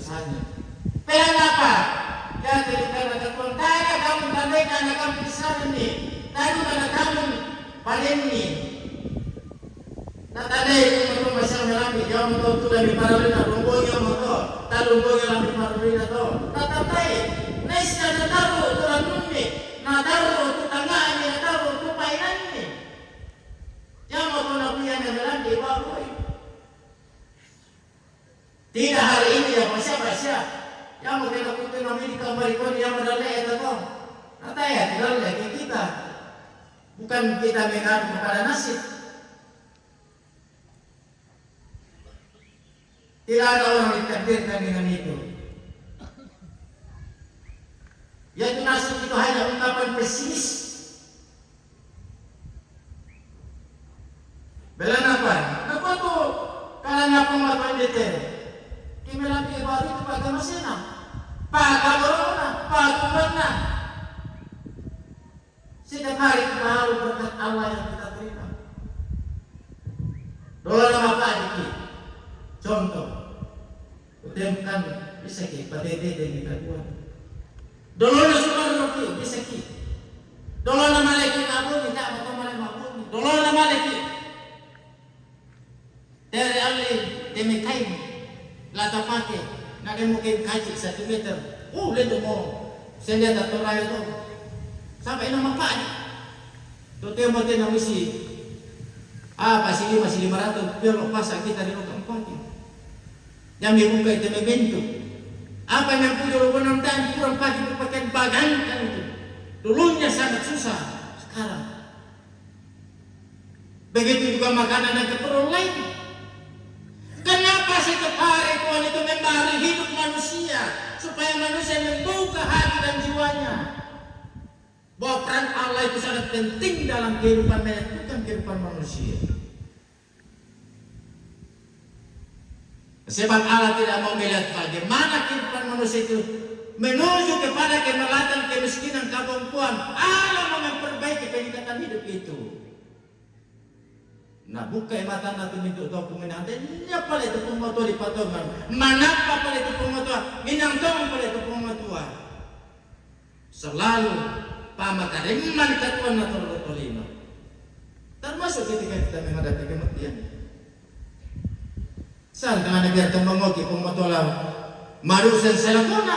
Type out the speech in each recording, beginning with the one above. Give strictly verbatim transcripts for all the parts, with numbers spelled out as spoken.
Pela napa? Yake karna katuoan, tana kamu tandeka na kamu pisarni, tanu kana kamu parenni. Na tandai kumato masa melambi, yamo to tu lambi paralina, lumbongi yamo to, ta lumbongi lambi paralina to. Na tandai, na isi na taru tu ranunni, na taru tu tangani, na taru tu painanni. Yamo to na kuya na melambi, wabui. Tidak hari ini ya, siapa, siapa? Yamo kena kutu na midi kamari koni yamo dalle eta to. Na taya, tidak lagi kita. Bukan kita mengaku kepada nasib. Tidak ada orang ditakdirkan dengan itu. Yaitu nasib itu hanya ungkapan pesimis. Bela napa? Napa tu? Karna penglakuan dete. Kimelambi baru itu pakai masena, pakai corona, pakai corona. Setiap hari kita harus berkat Allah yang kita terima. Doa nama Pak Diki. Contoh. Utemkan bisa ki, patete dengan kita buat. Dolona suka roki, bisa ki. Dolona maleki mabuni, tak mau maleki mabuni. Dolona maleki. Tere alli teme kain, la tapake, na demo kain kaji satu meter. Uh, lendo mo. Sende ta torayo to. Sampai ina mapai. To temo tena misi. Apa si lima, si lima ratus, piolo pasa kita di lokang pake. Yang dibuka itu membentuk. Apa yang punya lo benang tadi kurang pake pakaian bagangkan itu. Dulunya sangat susah, sekarang. Begitu juga makanan dan keperluan lain. Kenapa setiap hari Tuhan itu memberi hidup manusia, supaya manusia membuka hati dan jiwanya, bahwa peran Allah itu sangat penting dalam kehidupan, menyatukan kehidupan manusia. Sebab Allah tidak mau melihat bagaimana kehidupan manusia itu menuju kepada kemelatan, kemiskinan, kebongkoan. Allah mau memperbaiki peningkatan hidup itu. Na buka e matana tu mintu to kuminante, nya pale tu pungo to di patongan. Manapa pale tu pungo to? Minang tong pale tu pungo to. Selalu pamatarimman katuoan na torotolino. Termasuk ketika kita menghadapi kematian. Saan ka na biar tembang oki pomotola marusen selakona.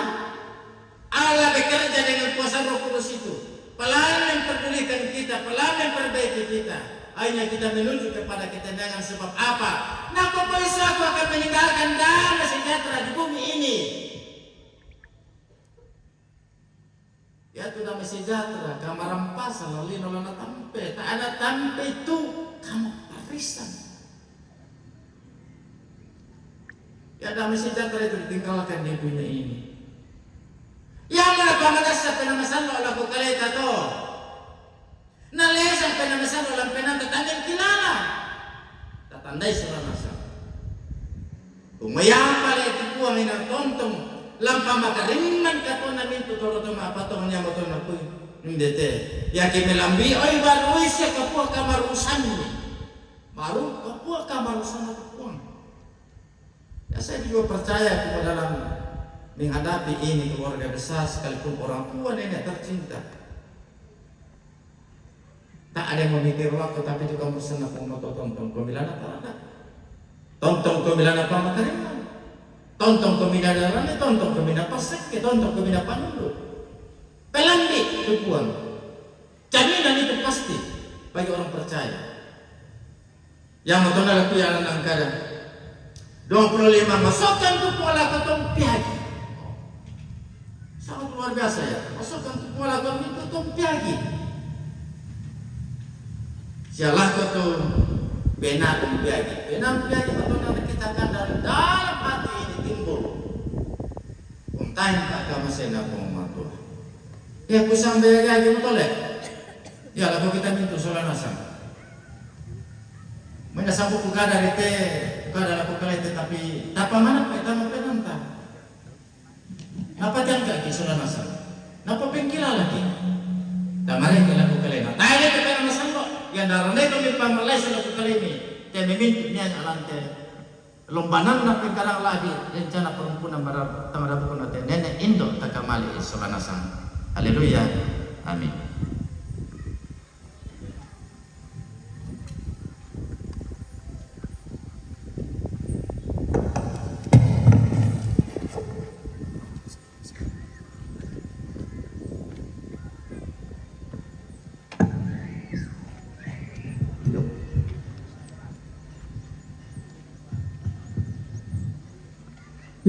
Allah bekerja dengan kuasa Roh Kudus itu. Pelan memperdulikan kita, pelan memperbaiki kita. Akhirnya kita menuju kepada ketenangan. Sebab apa? Nah, Bapak Ibu, aku akan meninggalkan damai sejahtera di bumi ini. Yaitu damai sejahtera, kamarampasan, lalino lana tampe, tak ada tampe itu, kamu parisan. Ya, damai sejahtera itu ditinggalkan di dunia ini. Ya, mana pamanasa pena masallo laku kaleta to. Na lesa pena masallo lampe nanta tandai kilala. Tatandai sura nasa. Kumayam pale tu Puang ina tontong lampa makarimman katona mintu toro to mapatong nyamo to napui. Ndete. Yaki melambi oi baru isi kapua kamarusanni. Baru kapua kamarusan tu Puang. Ya, saya juga percaya bahwa dalam menghadapi ini keluarga besar, sekalipun orang tua nenek tercinta, tak ada yang memikir waktu, tapi juga musena pun moto tontong komilana parada. Tontong komilana pamatariman. Tontong komilana rame, tontong komina pasek, tontong komina panulu. Pelambi tu Puang. Jaminan itu pasti bagi orang percaya. Yang mau tona laku yang nang kada. Dua puluh lima, masukkan tu pola kotong piagi. Sangat luar biasa ya. Masukkan tu pola kotong itu tong piagi. Sialah kotong benar piagi. Benar piagi kotong nanti kita akan dari dalam hati ini timbul. Untain ka kama sena pong matua. Ya kusang bega gitu tole. Ya laku kita mintu sola nasang. Mana sabu ku kada rete, ku kada laku kalete, tapi tapa mana pe tama pe nanta. Napa jangka ki sura nasa? Napa pengkila lagi? Tamare ki laku kalena. Taya ke pena masang kok. Yang darane kami pamalai sura ku kalemi. Te memintu nian alante. Lombanan na pengkarang lagi rencana perhimpunan tamadabu kono te nene indo takamali sola nasang. Haleluya. Amin.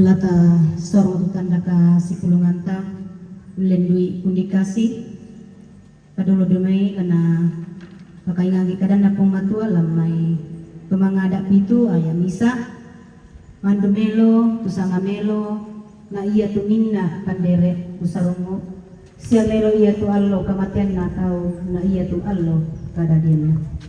Lata sorong tu tanda ka sipulunganta, lendui kundi kasi, padolo dumai kana pakaingagi kadana pong matua lamai pemangada pitu aya misa, mandu melo, tusanga melo, na ia tu minna pandere tusarungu, sia melo ia tu allo kamateanna tau, na ia tu allo kadadianna.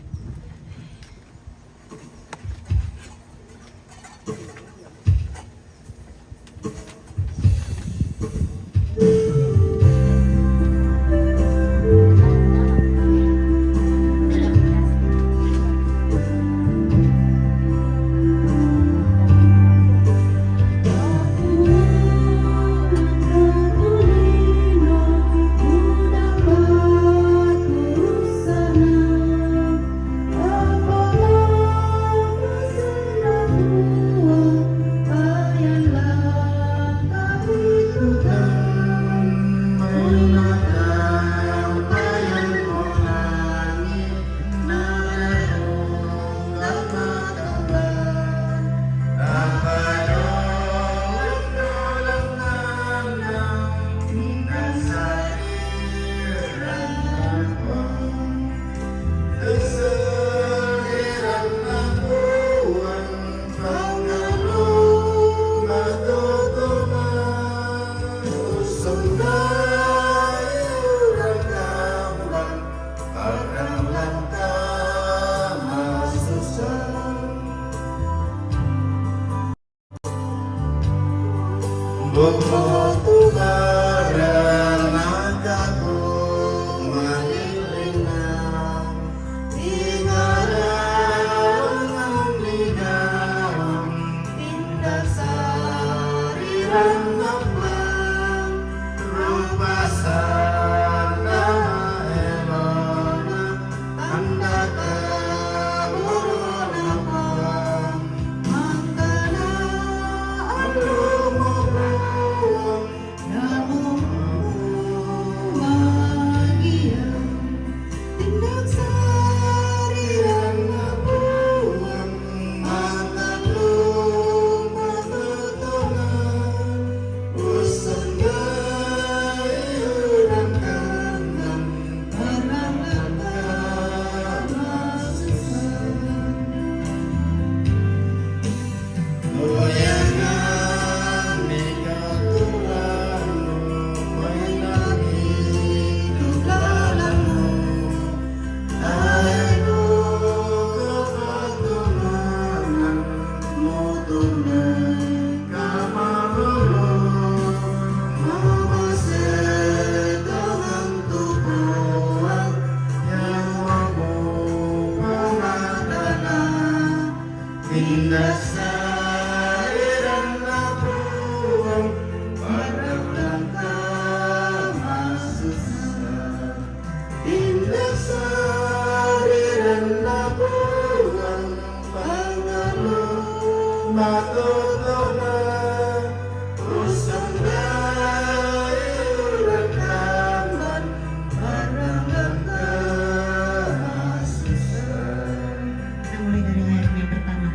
Kita mulai dari ayat yang pertama.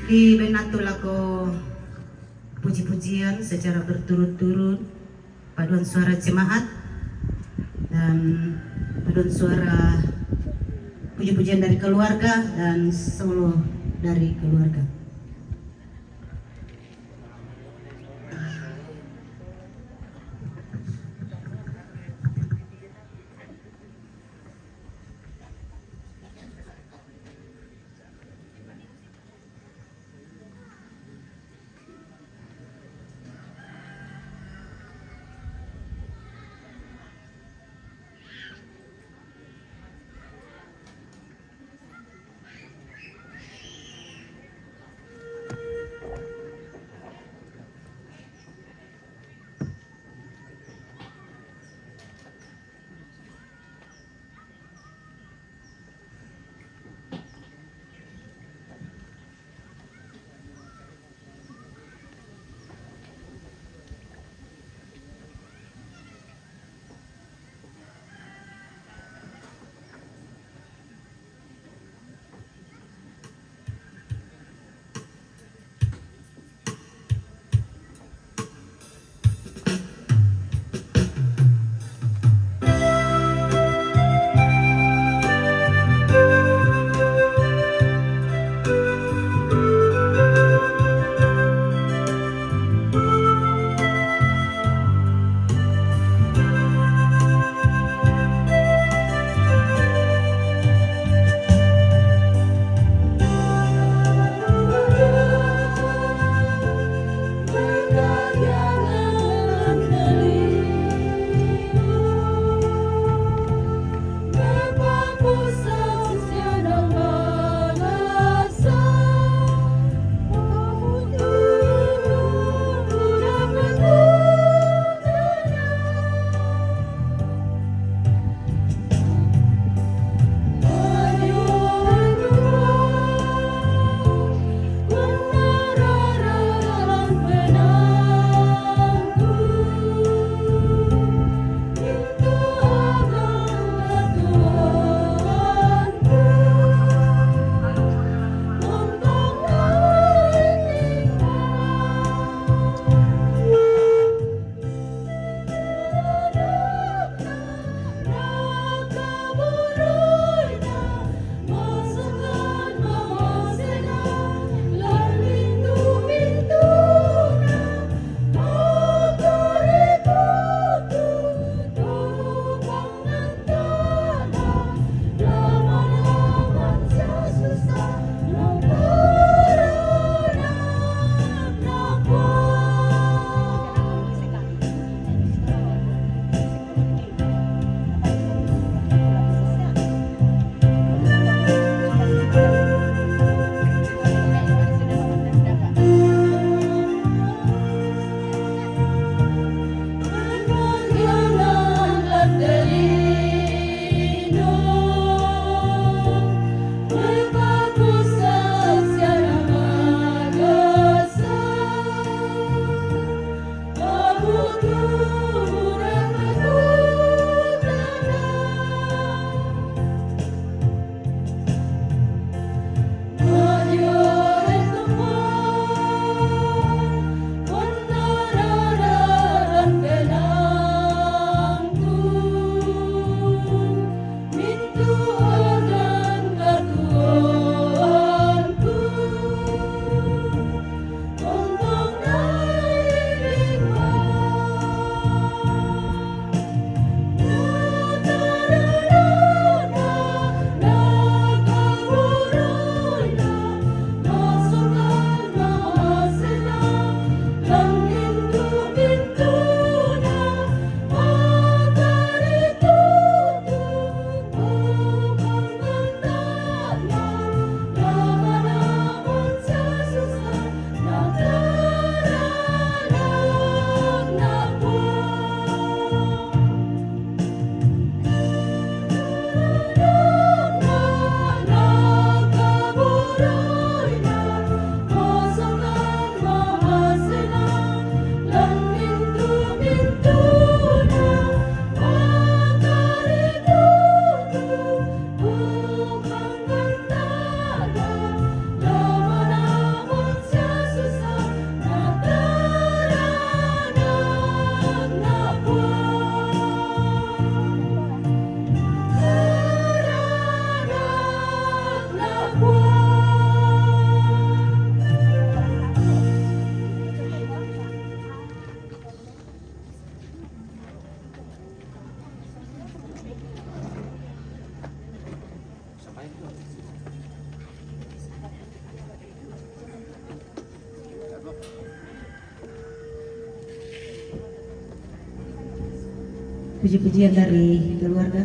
Di Benato lako puji-pujian secara berturut-turut, paduan suara jemaat, dan paduan suara puji-pujian dari keluarga, dan solo dari keluarga. Puji-pujian dari keluarga.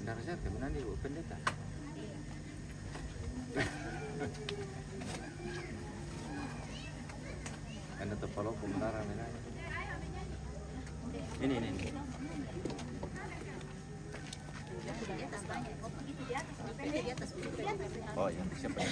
Ndak bisa ke mana nih, Bu Pendeta? Anda tepalo kebenaran ini. Ini, ini, ini. Oh, yang siapa?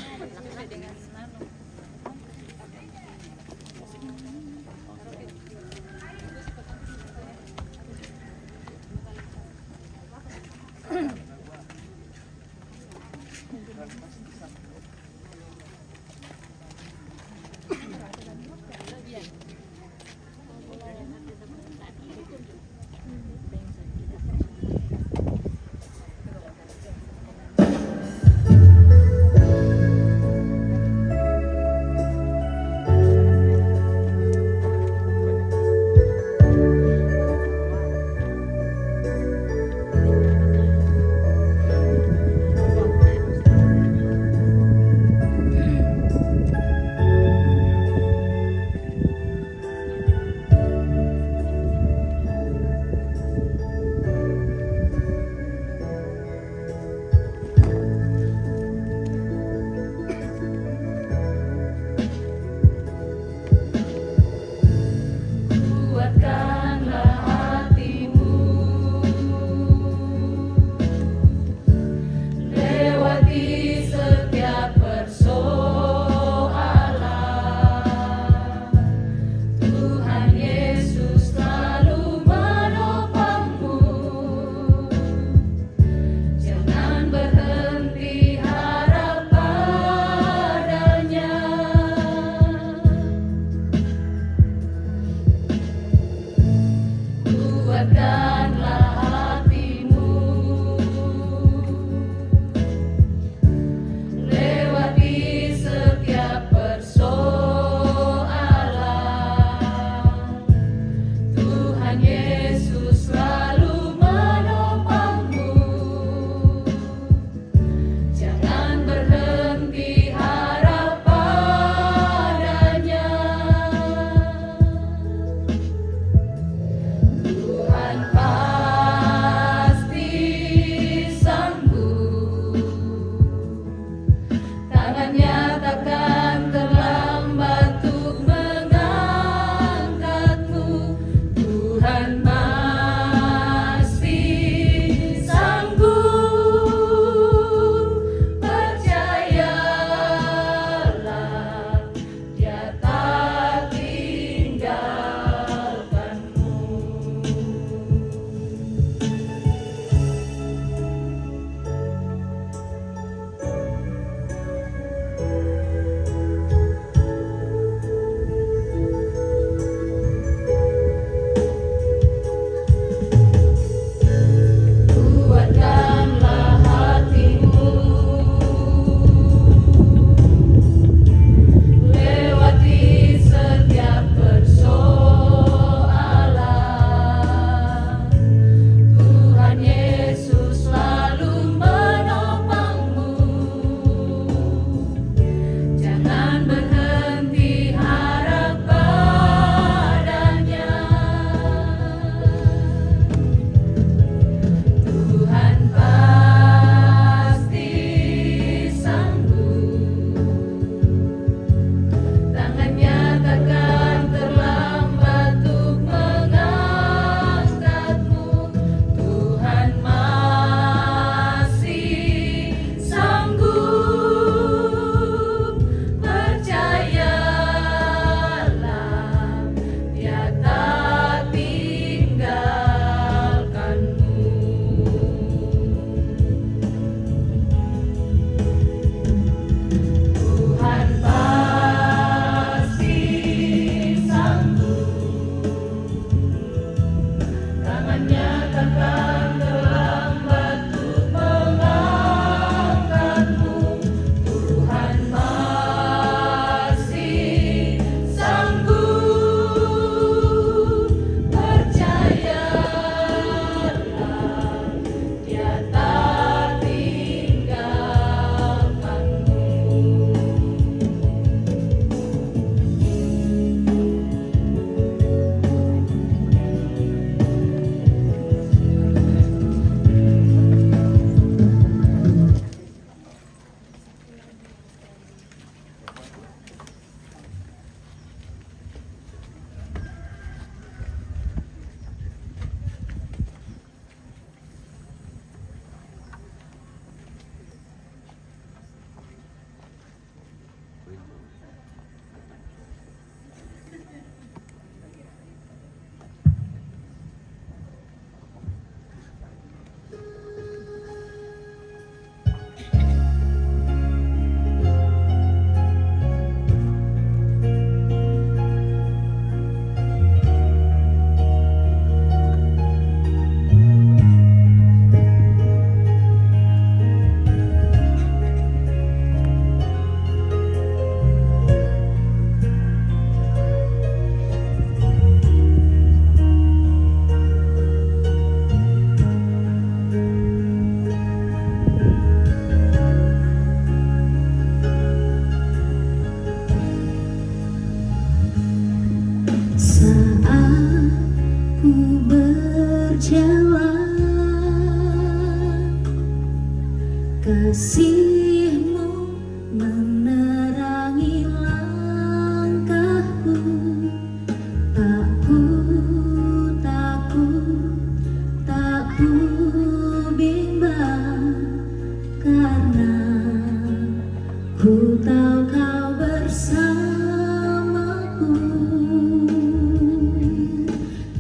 Ku tahu kau bersamaku,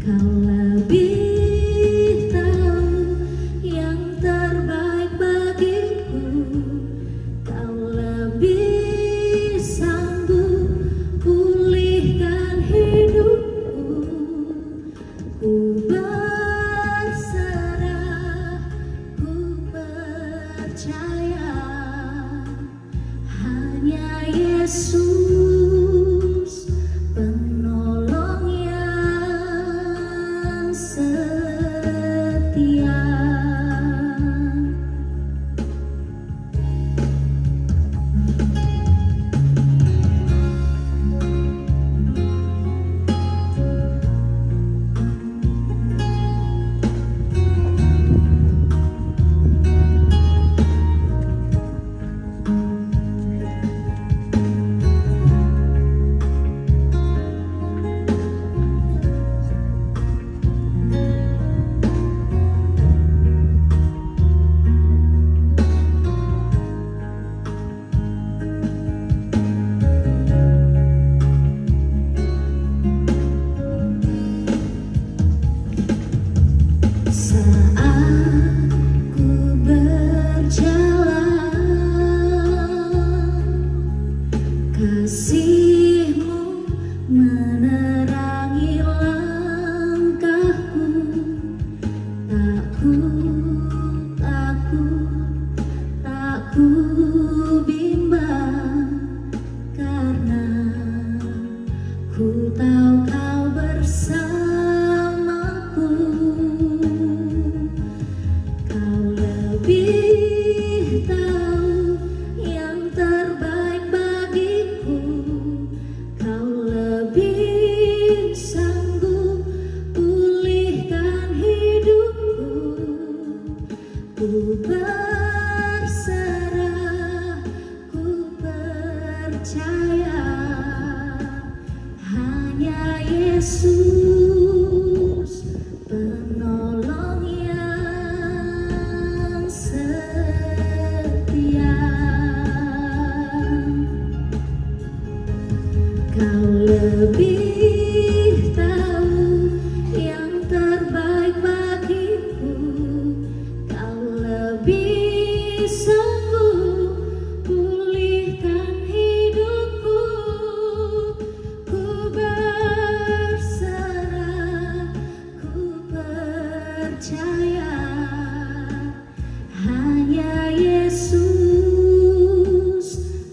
kau lebih tahu yang terbaik bagiku, kau lebih sanggup pulihkan hidupku. Ku berserah, ku percaya, hanya Yesus penolong yang setia. Saat ku berjalan, kasihmu menerangi langkahku. Tak ku takut, tak ku bimbang, karena ku tahu kau bersamaku. Kau lebih tahu yang terbaik bagiku. Kau lebih sanggup pulihkan hidupku. Ku berserah, ku percaya, hanya Yesus penolong yang setia. Kau lebih tahu yang terbaik bagiku. Kau lebih sanggup pulihkan hidupku. Ku berserah, ku percaya, hanya Yesus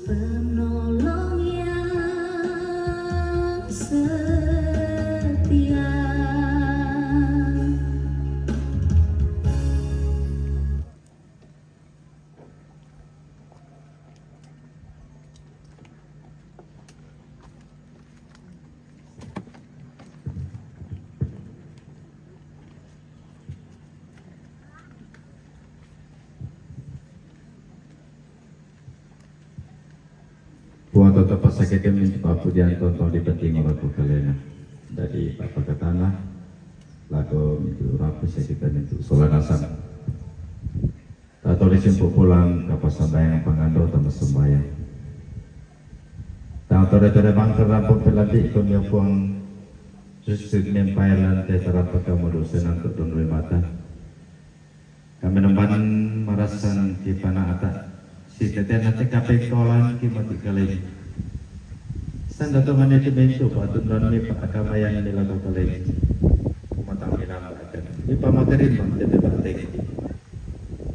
penolong yang setia. Puang toto pasakit kami untuk apu dian tonton di penting orang ku kalena. Dari Bapa ke tanah, lagu mintu rapi sakit mintu sola nasang. Tato disimpu pulang ke pasambayang pangando tambah sembayang. Tang tore-tore bangker rampung peladi ko mio puang susu mempailan te terapa kamu dosa nantuk don mata. Kami nemban marasan ki pana ata. Si tete nate kape kolan ki mati kalai. Sanda to mane ti mentu patun don mi pa akamayan ni lagu kalai. Matang minam akan. Ipa makariman tete bateng.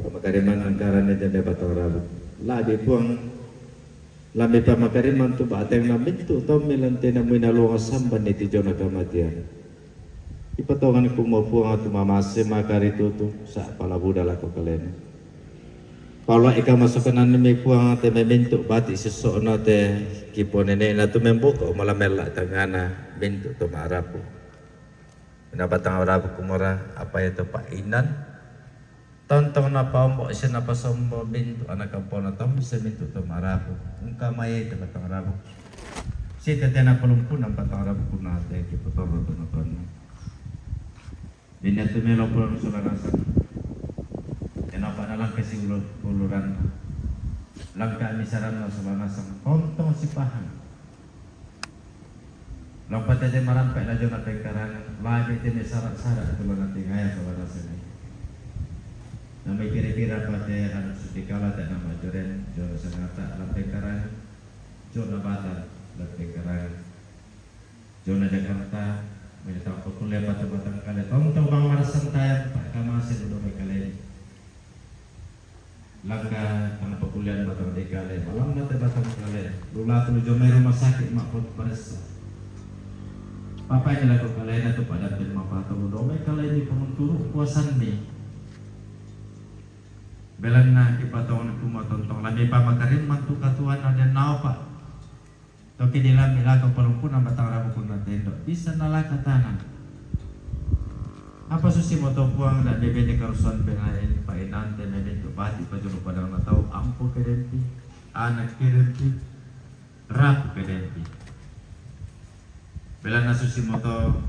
Pamakariman angkaran ni tete batang rabu. Ladi puang. Lami pamakariman tu bateng na mintu tau milan tena muina luang samban ni ti jona kamatian. Ipatongan ku mo puang tu mamase makari tutu sa palabuda lako kalena. Paula ika masukanan mi puang te memintu bati sisokna te kipo nene na tu membuka malamela tangana mintu tu marapu. Ina batang rapu kumura apa itu pa inan. Tontong na paombo sia na pasombo mintu anak kampona tom sia mintu tu marapu. Ungka mai te batang rapu. Si tete na palumpu na batang rapu kuna te kipo toro tu na tonu. Bina tu melo pulang sularasa. Ina pa na lang kasi ulu, uluran. Langka' misaranna sola nasang tontong sipahang. Lampa tete marampe' la jona pengkarangan, labi tene sara'-sara' tu la natingaya sola nasang. Namai kira-kira pate anak sudikala te namajoreng jona sangata la pengkarangan, jona batang la pengkarangan, jona Jakarta, menetang pokule pate batang kale tontong bang marasantayang pa kamase lu domai kaleni. Langka tang pakulian batang di kale, malam mate batang kale, lula tu jomai rumah sakit ma' paressa. Papaini lako kalena tu pada pin mapato lu domai kaleni pengunturu kuasanni. Belanna ipatong ni kumua tontong lami pamakarimman tu katuanna den naopa. Toki dilambi lako palumpuna batang rabu kunna tendo, bisa nalaka tanang. Apa susi moto Puang da bebene karusuan penaen, painante memintu bati pajulu padang natau ampo kedempi, anak kedempi, rapu kedempi. Belanna susi moto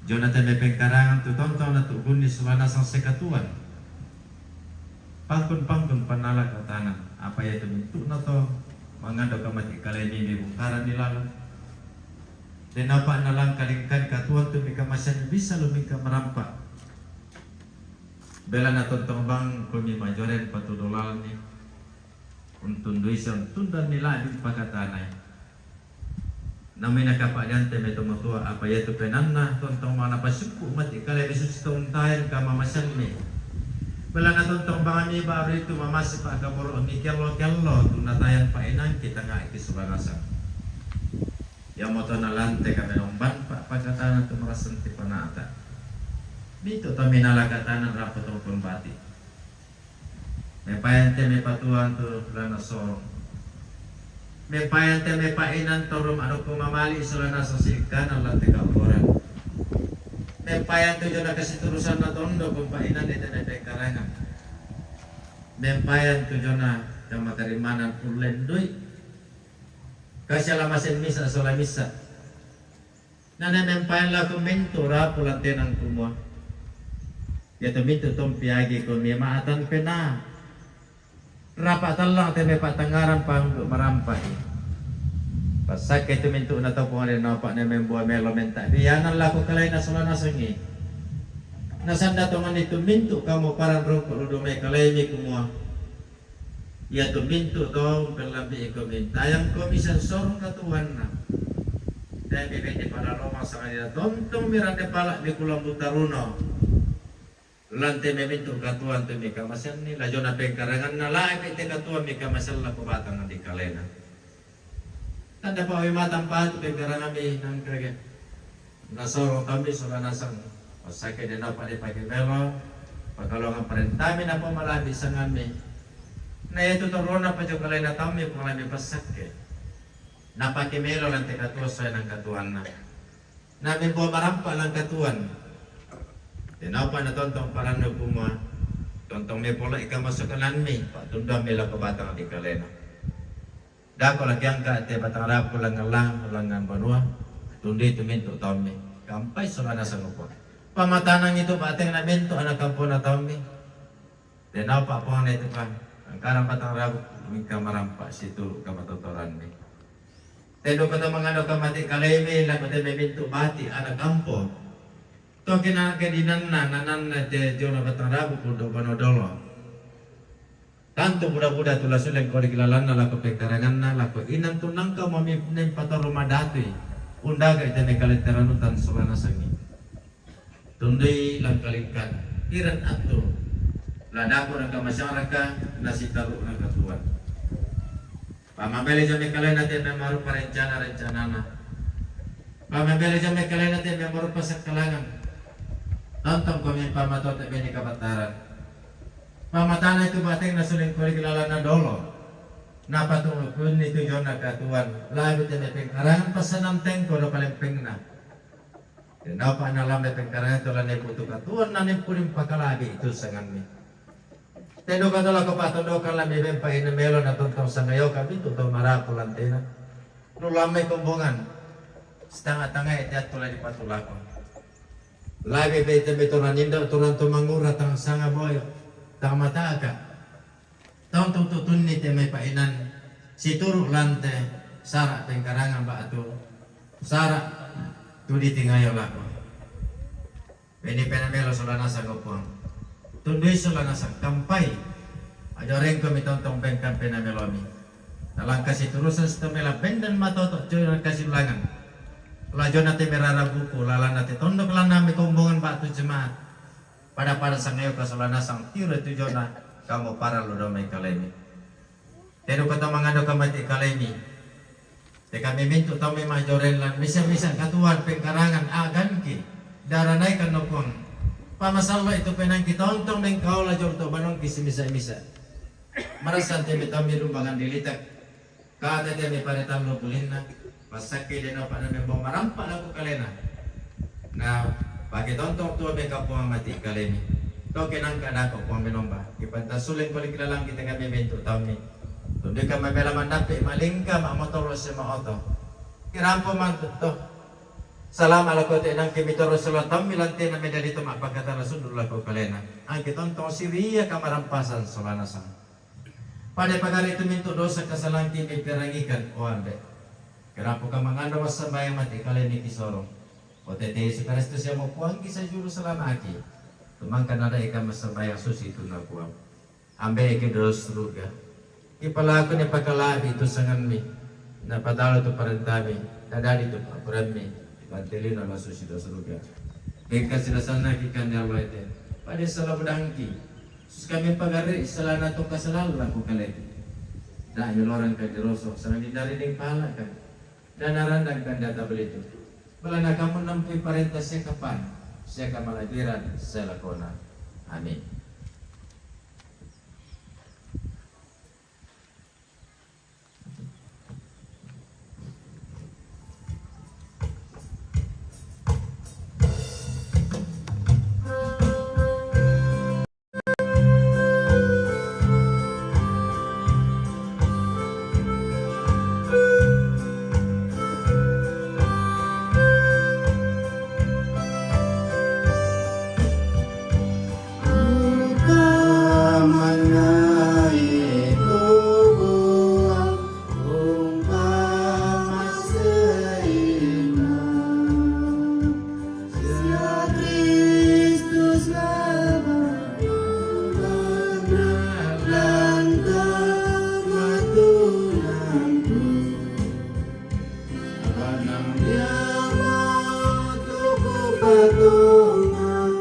Jona teme pengkarangan tu tontong na tu gunni sola nasang sekatuan. Pangkun-pangkun panala katanan, apa ia tu mintu'na to mangando kamati kaleni mi bungkaran ni lalang. Denapa na langkalingkan katuan tu mika masan bisa lu mika marampa. Bela na tontong bang kumi majoren patudolalni. Untundui sa untundan ni lading pakatanai. Namina kapa'dante mai to matua, apa iatu penanna tontong mana pasukku mati kale bisu sitauntayan kamamasanni. Belana tontong bangami baru itu mamasi pa kaboro mi kello-kello tu natayan pa inangki tangaki subanasa. Ia moto nalante kami nomban pa pakatana tu marasanti panata. Bitu taminala katanan rapo tongkon bati. Mepayan te mepatuan tu lana sorong. Mepayan te mepa'inan torum adukku mamali' solana sosi'kanan lan te kaporan. Mepayan tu jona kasiturusanna tondo kumpa'inan di te mepengkarangan. Mepayan tu jona kamatarimanan ullendui. Kasiala masen misa sola misa. Nane mempayan lako mintu rapu lantenan kumua. Iatu mintu tompi agi kumi ma'atan penaa. Rapa tallang te mepa'tangngaran panggu marampa'i. Passakke tu mintu na tau pungade naopa ne membua melo menta'bianan lako kalaina sola nasengi. Nasanda tonganni tu mintu kamu paran rongko lu domai kalaimi kumua. Iatu mintu tau pellambi iko mintayang komi sansorong katuanna. Te mi bende pada lomang sangadina tontong mirande pala di kulambu taruno. Lante memintu katuan tu mika masenni, lajona pengkaranganna lae te katuan mika masella ko batang di kalena. Tanda pa wi matang patu pengkarangan mi nangkage. Nasoro tambi sola nasang. Passakke de napa de pake melo. Pakalongan parentami napa malabi sangammi. Na itu torona pajo kalena tammi pungami passakke. Napake melo lante katuan soe nang katuanna. Nami po marampa lang katuan. Denapa na tontong parannu kumua. Tontong me polo ika masukananmi. Pak tundammi lako batang di kalena. Dako laki angka te batang rapu langngan lang, langngan banua, tundui tu mintu taummi. Kampai solana sangupa. Pamatanang itu bateng na mintu anak kampona taummi. Denau pa puang na itu pa. Angkarang batang rapu mingka marampa situ kamatotoranmi. Tendo kata mangado kamati kalaimi, lako te memintu bati anak kampo. Toki na kedinanna, nananna te jona batang rapu kudo banodolo. Tantu buda-buda tu la suleng kodi kilalanna lako pekaranganna lako inang tu nangka mami neng patoro madatui. Undaga itene kaletteranutan solana sangi. Tundui langkalingkan. Iran attu. Ladaku nangka masyarakat nasitaru nangka tuan. Pamabele jami kalena te memaru parencana-rencanana. Pamabele jami kalena te memaru pasakkalangan. Tontong komi pamatote beni kabataran. Pamatana itu bateng na suling kuli kilalana dolo. Napa tu kunni tu jona katuan. Labi te mepeng karangan pasanan tengko do palempengna. Denapa na lambe pengkarangan tu lane butu katuan nane puling pakalabi itu sanganni. Tendo kata lako patondokan lambe bempa ina melo na tontong sangayo kabitu to marapu lantena. Lulamme kombongan. Setengah-tengah ete attu la dipatulako. Labi be tembe toranindo turan to mangura tang sanga boyo. Tang mataka. Tontu tutunni te mai painan situru lante sara pengkarangan ba'tu sara tu ditingayo lako. Bene pena melo sola nasang, o Puang. Tundui sola nasang, kampai. Ajo rengko mi tontong bengkan pena melomi. Nalangka siturusan sitomela bendan matoto jona kasiulangan. Lajona te merara buku, lalana te tondok lana me kombongan ba'tu jemaat. Pada-pada sangayo ka sola nasang tiro tu jona kamo para lo domai kalemi. Teru kota mangado ka mati kalemi. Te kami mintu tau memang joren lan misa-misa katuan pengkarangan aganki. Daranai kan, o Puang. Pamasallo itu penangki tontong mengkaola jorto banongki simisa-misa. Marasa te mitami lumbangan dilitak. Kata te mi pare tallo bulinna. Passakke deno pada membawa marampa laku kalena. Na pake tontong tua meka Puang mati kalemi. Toke nangka dako Puang menomba. Ipanta suling koli kilalang kita kami mintu taumi. Tundika mabela mandape malingka ma motoro sema oto. Kirampo mantu to. Salama lako te nangke mitoro sela taumi lantena medadi to mapakatana sundu lako kalena. Angke tontong siria kamarampasan sola nasang. Pada pagari tu mintu dosa kasalangki mi perangikan, o Ambe. Kerapu ka mangando massambayang mati kalemi kisorong. O tete Yesus Kristus yang mo Puangki sajuru salamaki. Tumangkan ada ika massambayang susi tuna Puang. Ambe ki dos ruga. Ki palaku ne pakalabi tu sanganmi. Na padalo tu parentami. Na dadi tu papuranmi. Mantelina masu sida suruga. Bengka sida sana ki kande Allah ete. Pada salah budangki. Sus kami pagare salana to kasalalu laku kaleki. Dah nyoloran ka diroso. Sana dindari ding pala kan. Dan narandang kan data belitu. Balana kamu nampui parenta sekapan. Seka malabiran selakona. Amin. Lanang diamo tu kupatongan,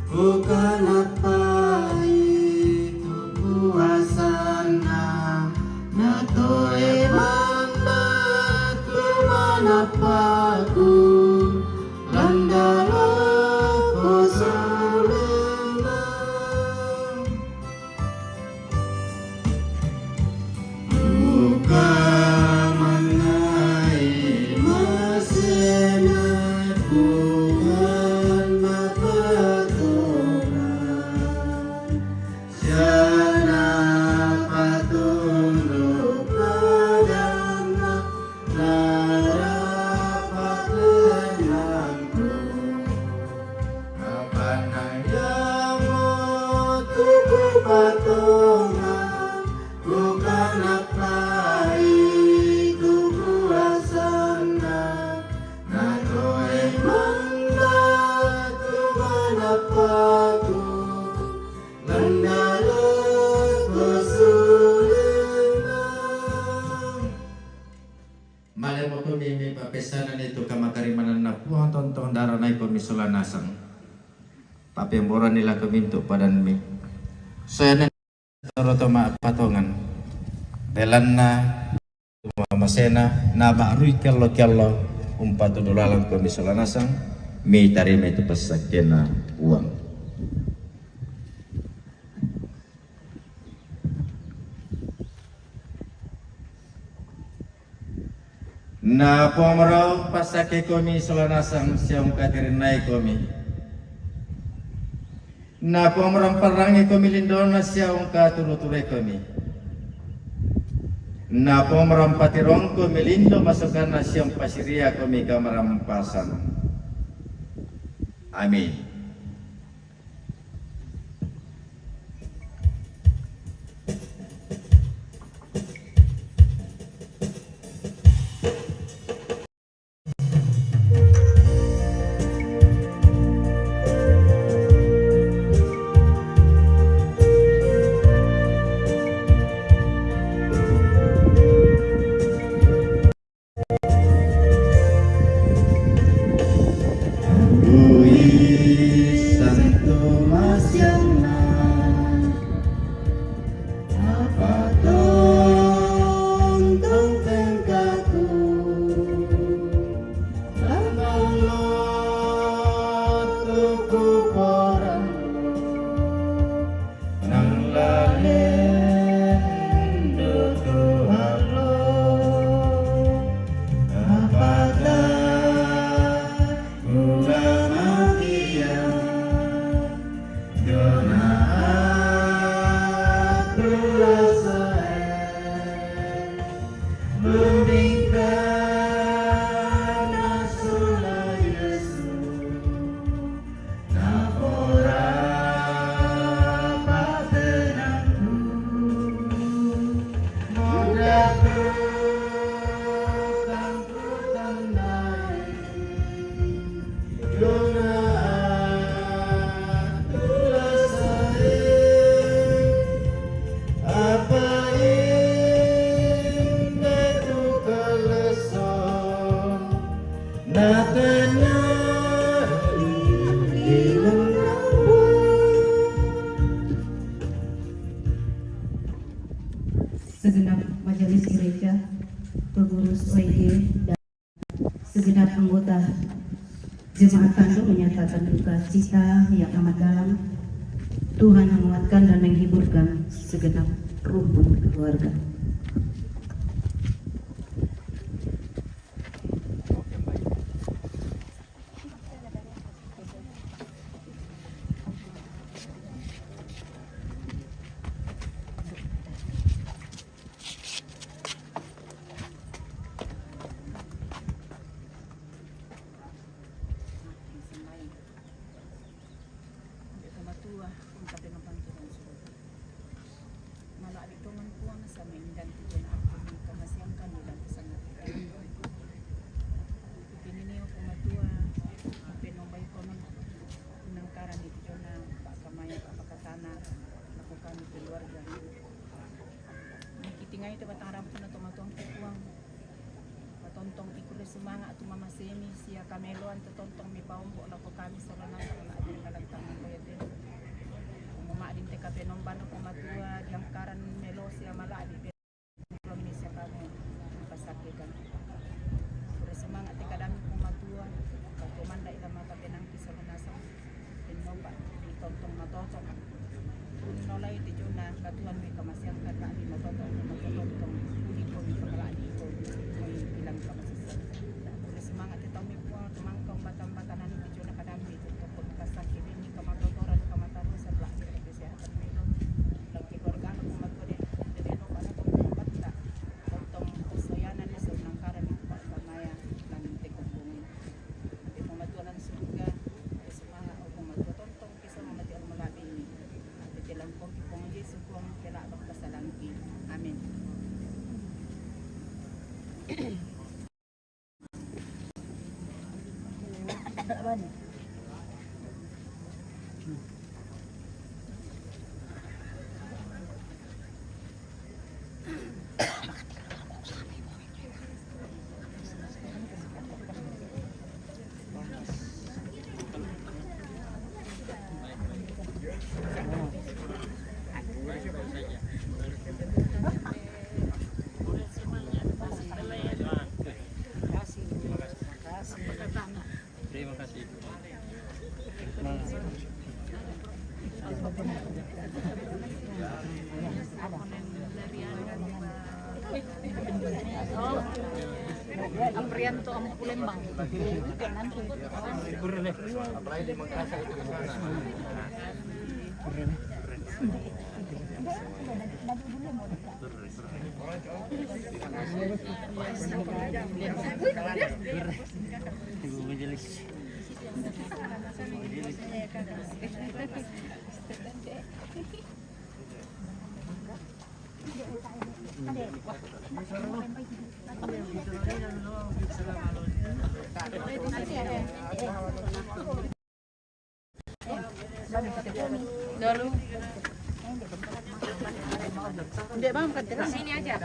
bukan apa itu kuasana, na toe mandat tu manapaku, landalo kosalena. Kapanayamo tuku patongan, bukan apa itu kuasana, na toe mandat tu manapaku, landalo kosalena. Male mo kumi mi papesanani tu kamakarimananna Puang tontong daranai kumi sola nasang. Papemborani lako mintu padanmi. Soyana toroto ma patongan. Belanna mamasena na ma'rui kello-kello umpatudu lalang kumi sola nasang. Mi tarima itu passakkena Puang. Na pomorong passakke komi sola nasang sia ungkatirinnai komi. Na pomorong parrangi komi lindona sia ungkaturu-turui komi. Na pomorong patirong komi lindo masokanna sia umpasiria komi kamarampasan. Amin. Segenap majelis gereja, pengurus O I G, dan segenap anggota jemaat Tandu menyatakan duka cita yang amat dalam. Tuhan menguatkan dan menghiburkan segenap rumpun keluarga. Matua, kung kapinapang Tuhan suruga. Mala' di' Tuhan Puang sa' mengganti Tuhan aku ni kamasiangkan di dalam sangat. Pipinini aku Matua, pinumbay konon nangkaran di Tuhan na pakamaya papakatana, laku kami keluarga. Nakitingai tu batang rampu na tomatuang Puang. Patontong ikure sumanga' tu mamasemi siya kameloan totontong mipaombo' lako kami soronasa' na adil dalam tangan ko yadil. Umuma'din te kapenomban ko Matua, diyangkaran melo siya mala'di' pe. Promise kamu pasakikan. Ikure sumanga' te kadami ko Matua, katumanda' ila mata penangki soronasa'. Pinnopa' di tontong matotong. Nolai ti Jona, katuan mi kamasiang kata mi matotong, matotong. Uli ko mi kamalani ko, mi bilang kamasisan. Uli semangat ti tau mi Puang, tumangkau batang-batangan ti Jona kadami, tutup kasakit ini kamatotoran, kamatarusan, lah, kesehatan mi lo. Lagi keluarga anak kumat ko di, jadi no pada kumat tak. Tontong persoyanan ni seunang karan itu Pak Samaya, langin tekong bumi. Di pematuanan surga, di semangat, oh, pematuan tontong. Amin. Terima kasih. Aprianto Ampulembang. Sini aja.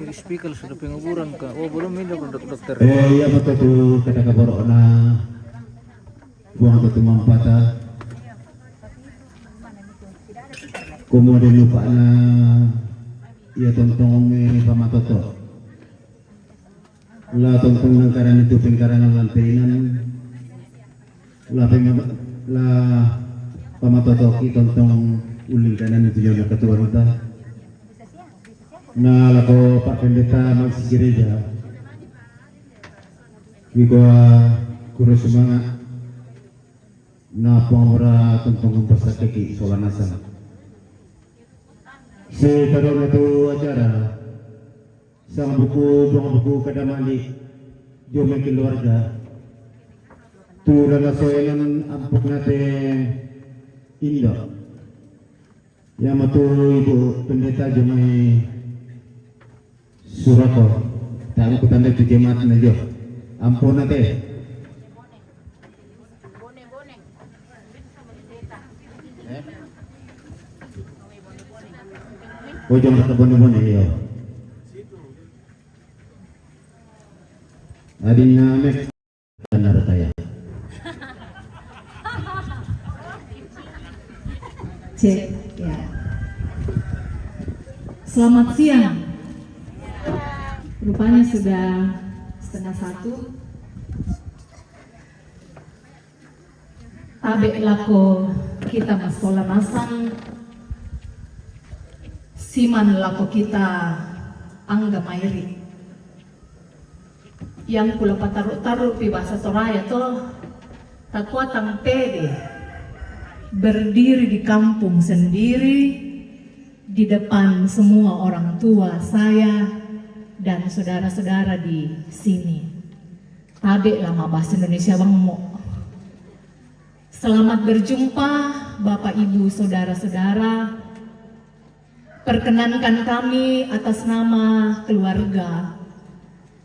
Speaker sudah penguburan ka. Oh, belum ini dokter. Eh, iya, betul tu, kata kabarok na. Buang tu tumampata. Kemudian lupa na iya tontong ini pamatoto. La tontong nangkaran itu pengkarangan lantainan. La pengaba-, la pamatoto ki tontong uling kanan itu yang ketua kita. Na lako Pak Pendeta Maxi Gereja. Wiko kuro sumanga' na pamura tontong pasakiki solanasa. Seterusnya tu acara sang buku, buang buku kada malik jo mai keluarga. Tu dalam soenan ampuk nate indo. Yang matu ibu pendeta jo mai surako. Tak aku tanda tu jemaat na jo. Ampun nate. Ujung rata bone-bone, iyo. Adina mek. Benar kaya. Cek, ya. Selamat siang. Rupanya sudah setengah satu. Tabe lako kita masola masang, siman lako kita angga mairi. Yang kula pataru-taru pi bahasa Toraya to, takuatang pede berdiri di kampung sendiri, di depan semua orang tua saya dan saudara-saudara di sini. Tabe lama bahasa Indonesia bang mo. Selamat berjumpa Bapak Ibu saudara-saudara. Perkenankan kami atas nama keluarga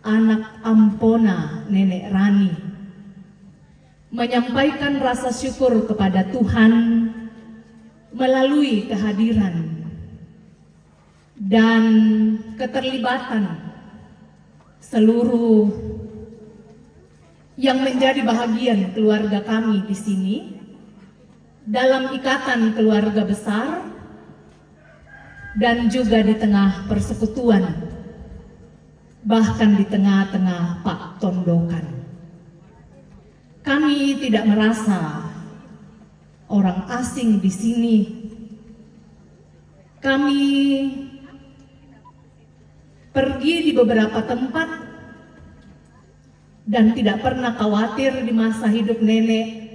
anak Ampona Nenek Rani menyampaikan rasa syukur kepada Tuhan melalui kehadiran dan keterlibatan seluruh yang menjadi bahagian keluarga kami di sini dalam ikatan keluarga besar dan juga di tengah persekutuan, bahkan di tengah-tengah Pak Tondokan. Kami tidak merasa orang asing di sini. Kami pergi di beberapa tempat dan tidak pernah khawatir di masa hidup nenek,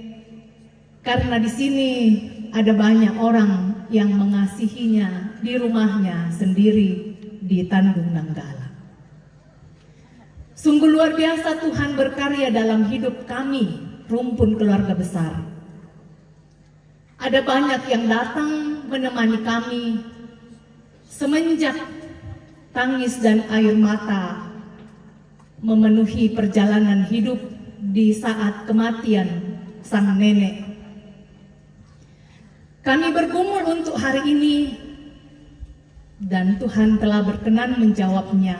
karena di sini ada banyak orang yang mengasihinya di rumahnya sendiri di Tandung Nanggala. Sungguh luar biasa Tuhan berkarya dalam hidup kami, rumpun keluarga besar. Ada banyak yang datang menemani kami semenjak tangis dan air mata memenuhi perjalanan hidup di saat kematian sang nenek. Kami bergumul untuk hari ini dan Tuhan telah berkenan menjawabnya.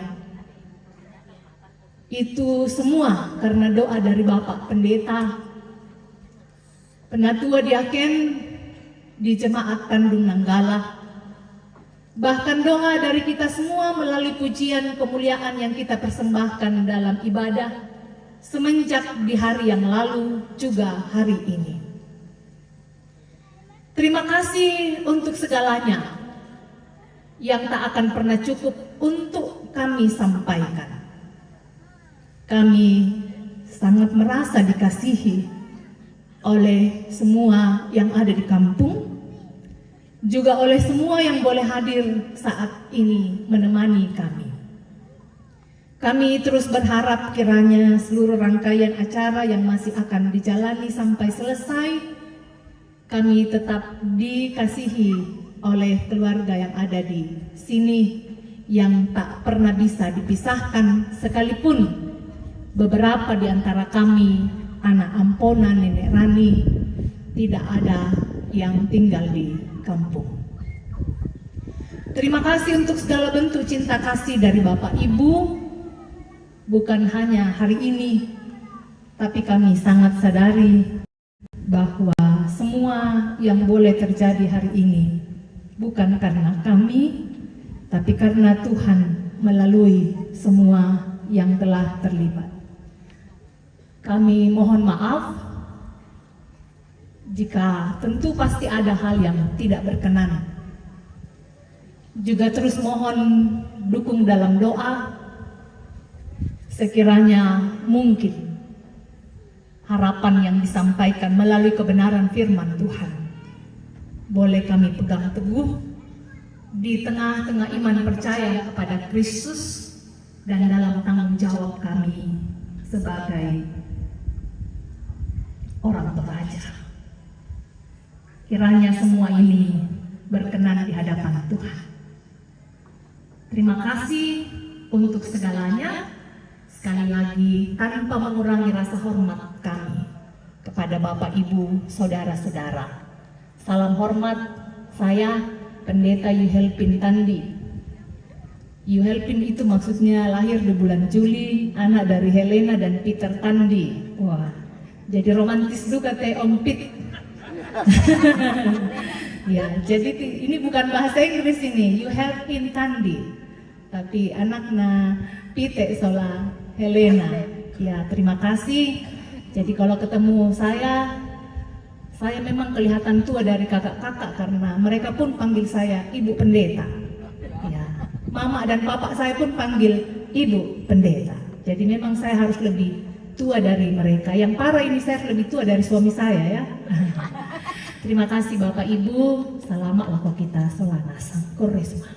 Itu semua karena doa dari Bapak Pendeta, penatua diaken di jemaat Tandung Nanggala. Bahkan doa dari kita semua melalui pujian kemuliaan yang kita persembahkan dalam ibadah semenjak di hari yang lalu juga hari ini. Terima kasih untuk segalanya yang tak akan pernah cukup untuk kami sampaikan. Kami sangat merasa dikasihi oleh semua yang ada di kampung, juga oleh semua yang boleh hadir saat ini menemani kami. Kami terus berharap kiranya seluruh rangkaian acara yang masih akan dijalani sampai selesai, kami tetap dikasihi oleh keluarga yang ada di sini yang tak pernah bisa dipisahkan, sekalipun beberapa di antara kami, anak Ampona, Nenek Rani, tidak ada yang tinggal di kampung. Terima kasih untuk segala bentuk cinta kasih dari Bapak Ibu, bukan hanya hari ini, tapi kami sangat sadari bahwa semua yang boleh terjadi hari ini bukan karena kami, tapi karena Tuhan melalui semua yang telah terlibat. Kami mohon maaf jika tentu pasti ada hal yang tidak berkenan. Juga terus mohon dukung dalam doa, sekiranya mungkin harapan yang disampaikan melalui kebenaran firman Tuhan boleh kami pegang teguh Di tengah-tengah iman percaya kepada Kristus dan dalam tanggung jawab kami sebagai orang Toraja. Kiranya semua ini berkenan di hadapan Tuhan. Terima kasih untuk segalanya. Sekali lagi, tanpa mengurangi rasa hormat kami kepada Bapak, Ibu, saudara-saudara. Salam hormat, saya Pendeta Yuhelpin Tandi. Yuhelpin itu maksudnya lahir di bulan Juli, anak dari Helena dan Peter Tandi. Wah, jadi romantis juga teh Om Pit. Ya, jadi ti- ini bukan bahasa Inggris ini. Yuhelpin Tandi. Tapi anaknya Pite sola Helena. Ya, terima kasih. Jadi kalau ketemu saya, saya memang kelihatan tua dari kakak-kakak karena mereka pun panggil saya Ibu Pendeta. Ya, mama dan bapak saya pun panggil Ibu Pendeta. Jadi memang saya harus lebih tua dari mereka. Yang parah ini saya lebih tua dari suami saya ya. Terima kasih Bapak Ibu. Selamat lah kok kita sola na sang. Koresma.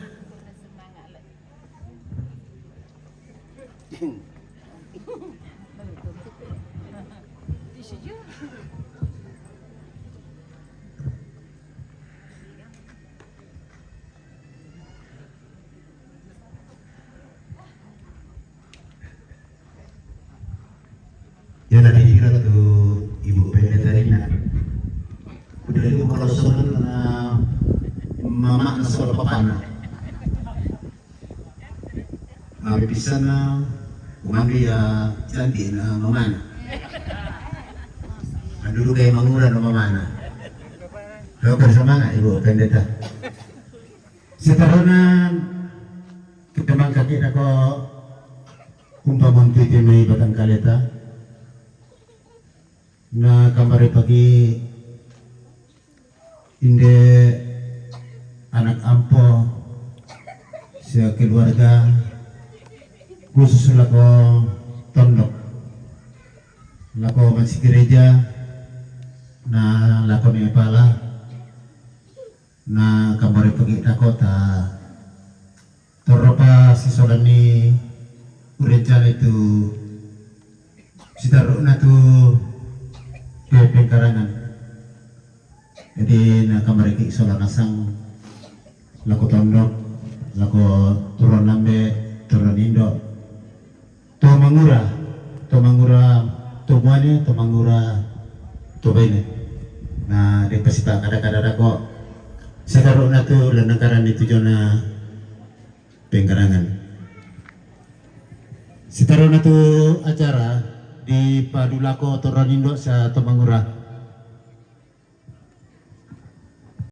Ya, na pira tu Ibu Pendeta Rina. Udah ibu kalau sola na mama na sola papa na. Abi pisana kumambi ya cantik na mamana. Dulu kayak mangura na mamana. Kau bersama nggak Ibu Pendeta? Setarona kita mangkaki nako kumpa monti mai batang kaleta. Na kambari pagi inde anak ampo sekeluarga khusus lako tondok lako masih gereja na lako ni pala na kambari pagi nako ta Torro pa sisola ni urencana itu sitaruna tu pengkarangan. Jadi na kamariki sola nasang lako tondok, lako turun nambe, turun indo. To mangura, to mangura, to muane, to mangura, to baine. Na de pasita kada-kada dako. Sitaruna tu lenengkaran itu jona pengkarangan. Sitaruna tu acara di padulako toronindo sa to mangura.